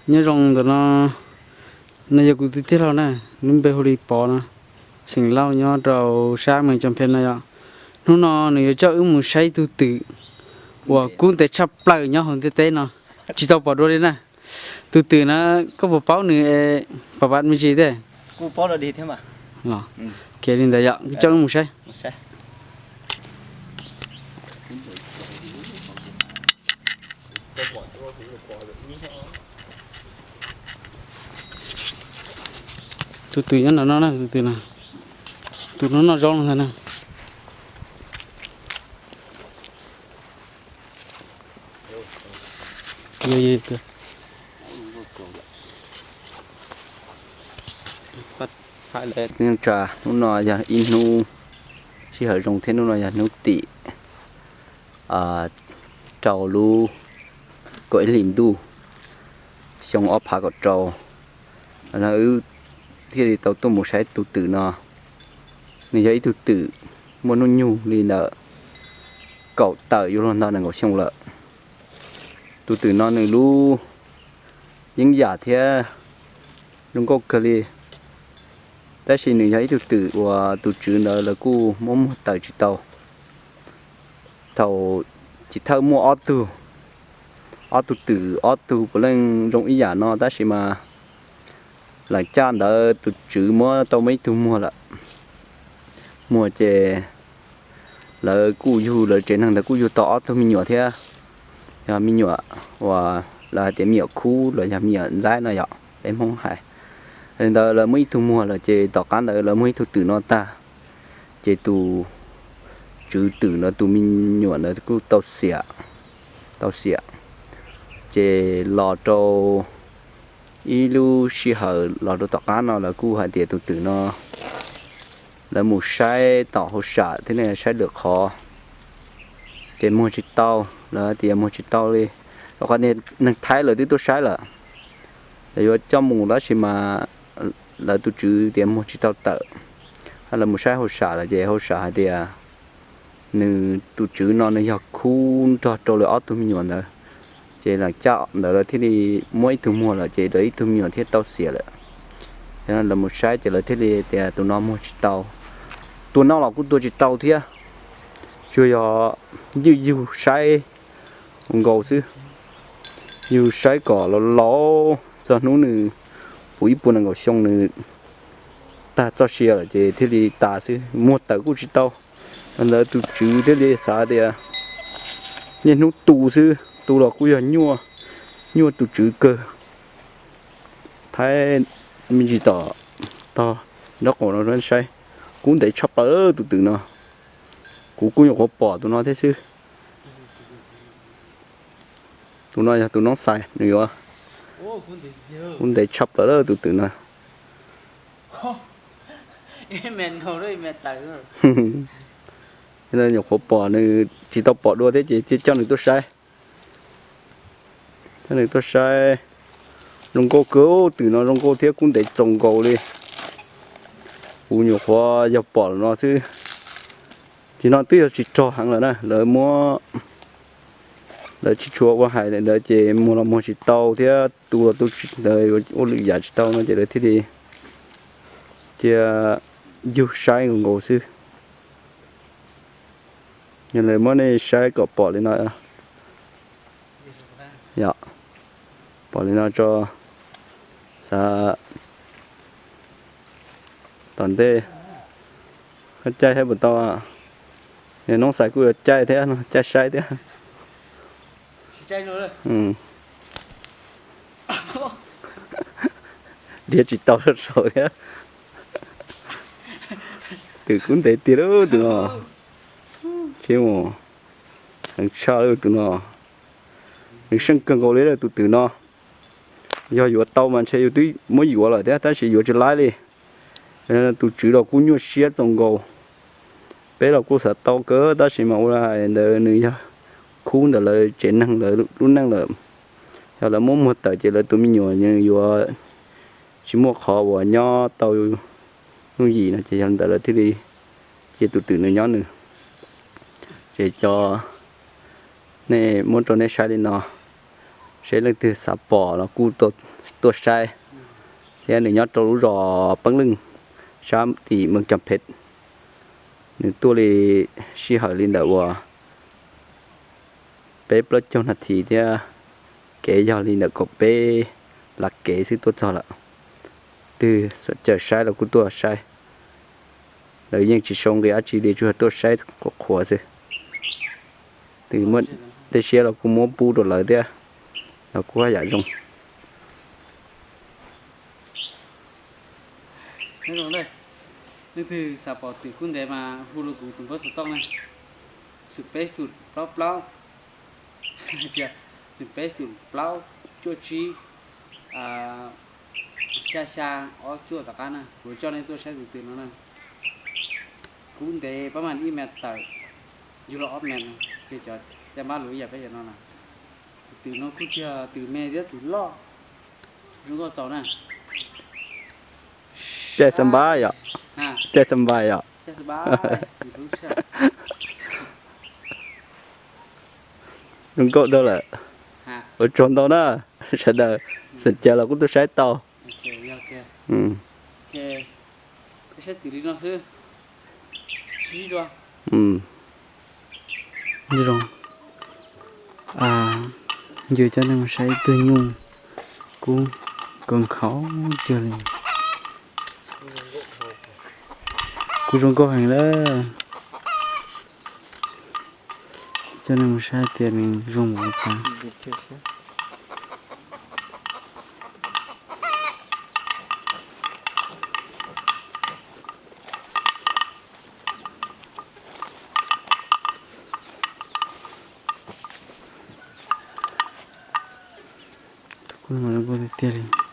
Nyob zoo ntawm no, no yog kuv tus tij laug na, lub npe hu li Pov no, xeem Lauj, nyob rau sab Mes Cov Phe no yom. Hnub no nws yuav coj wb mus saib tus twm uas kub ntev tshaj plaws nyob hauv ntiaj teb no, tsis tau pom dua li na. Tus twm na, koj puas paub nws pam pam me ntsis thiab? Los, kev li ntawd yom, coj wb mus saib. Tus twm nyob no no na, tus twm no, tus no noj zaub no ntag na. Hnub no yog ib hnub sij hawm zoo thiab, hnub no yog hnub tim rau lub kaum ib hlis ntuj xyoo ob phav kaum rau. Wb thiaj li tau tuaj mus saib tus twm no. Nws yog ib tug twm muaj hnub nyoog li ntawm kaum tawm yuav luag ntau nees nkaum xyoo lawm. Tus twm no nws lub yeeb yam thiab zoo nkauj kawg li, tab sis nws yog ib tug twm uas tus tswv ntawd lawv kuj muab muag tawm tsis tau. Thaum chiv thawj muaj ob tug, ob tug twm ob tug puav leej zoo ib yam no, tab sis mas leem caj ntawd tus tswv muab tau muaj ib tug muag lawm. Muag ces lawv kuj yug, lawv tsev neeg ntawd kuj yug tau ob tug me nyuam thiab. Yog me nyuam uas lawv hais tias me nyuam khub los yog me nyuam ntxaib no yom, peb Hmoob hais. Li ntawd lawv muaj ib tug muag lawm ces tom qab ntawd lawv muaj ib tug twm no tag, ces tus tswv twm ntawd tus me nyuam ntawd kuj tau xiam, tau xiam. Ces los rau ib lub sij hawm los rau tom qab no lawv kuj hais tias tus twm no lawv mus saib tom hauj sam thiab ne, saib lwm qhov ces muag tsis tau, lawv hais tias muag tsis tau li. Rau qhov tias neeg Thaib lawv twb tuaj saib lawm, lawv yuav coj mus tab sis mas lawv tus tswv tias muag tsis tau tawm. Lawv mus saib hauj sam lawm ces hauj sam hais tias nws tus tswv no nws yog khub nrog rau lawv ob tug me nyuam ntawd, ces leem caj ntawd lawv thiaj li muab ib tug muag lawm ces lawv ib tug me nyuam thiaj tau xiam lawm. Lawv mus saib ces lawv thiaj li tias tus no muag tsis tau. Tua noj los kuj tua tsis tau thiab, tsuas yog ywj yug saib nkaus xwb. Yug saib kom laus laus txog hnub nws puv ib puas nees nkaum xyoo nws tag txoj sia lawm ces thiaj li tas xwb, muag tawm kuj tsis tau. Ntawd tus tswv thiaj li xav tias niaj hnub tu xwb, tu los kuj yog nyuaj, nyuaj tus tswv kawg. Thaij me ntsis tom tog nraub qaum no saib, kub ntev tshaj plaws tus twm no. Kuv kuj nyuam qhuav pom tus no thiab xwb. Tus no yog tus noob xais nws yuav, kub ntev tshaj plaws tus twm no. Nyuam qhuav pom nws tsis tau pom dua thiab ces thiaj coj nws tuaj saib. Coj nws tuaj saib, zoo nkauj kawg, twm no zoo nkauj thiab kub ntev txaus nkaus li. Kuv nyuam qhuav yog pom lawm no xwb. Ces no twb yog tsis rog heev lawm na, lawv muab, lawv tsis tshua ua hais li ntawd ces muag los muag tsis tau thiab tu los tu tsis, ntawd ua lwm yam tsis tau no ces lawv thiaj li cia yug saib nkaus nkaus xwb. Yog li muab nej saib kom pom li no, yog pom li no tso, xav tom ntej koj caij saib puas tau. Yog noob xais kuj yuav caij thiab no, caij saib thiab. Dhia tsis tau saud thiab. Twm kub ntev tiag lawm tus no. Tsheb mus heev tshaj lawm tus no. Nws seej kawg nkaus li lawm tus twm no. Yog yuav tau mas ntshe yus twb muab yuav lawm thiab tab sis yuav tsis laib li. Tus tswv los kuj nyuaj siab txaus nkaus. Peb los kuj xav tau kawg tab sis mas ua li hais ntawd nws yog khub ntawm lawv tsev neeg lawv lub neej lawm. Yog lawv muab muag tawm ces lawv tus me nyuam yuav tsis muaj qhov uas nyob tau yooj yim no ces yog li ntawd lawv thiaj li cia tus twm nws nyob nws. Ces cov nej muab rau nej saib li no, seb leej twg xav pom los kuj tau tuaj saib, thiab nws nyob rau lub zos Peeb Leej, sab tim Mees Cog Phem. Nws tuaj li sij hawm li ntawm uas peb plaub caug nas this thiab, kev yog li ntawm kaum peb las kev xwb tuaj txog lawm. Twg xom caw saib los kuj tuaj saib. Lawv yeej tsis sau nqi dab tsi li, tsuas yog tuaj saib qhuav qhuav xwb. Twg muaj dej siab los kuj muab pub rau lawv thiab, los kuj haj yam zoo. Nyob zoo, leej twg xav pom twm kub ntev mas hu rau kuv tus npawb xov tooj na, xum peb xum plaub plaub, xum peb xum plaub cuaj tsib, xya xya ob cuaj tom qab na, kuv coj nej tuaj saib tus twm no na. Kub ntev pab mas ib mev tawm, yug los ob mev, ces cov caj npab lus ib yam peb cov no na. Tus twm no kuj tsis yog twm me thiab, twm loj, zoo nkauj txaus na. Caij xa npab yom, caij xa npab yom. Zoo nkauj dhau lawm. Ua tsaug ntau na sawv daws, xom caw los kuj tuaj saib tau. Zoo, ncw coj nej mus saib ib tug nyuj kub, kub nkhaus cuag li, kub zoo nkauj heev lawm. Coj nej mus saib tias nws zoo npaum li cas. Tus kub no zoo nkauj tiag tiag li.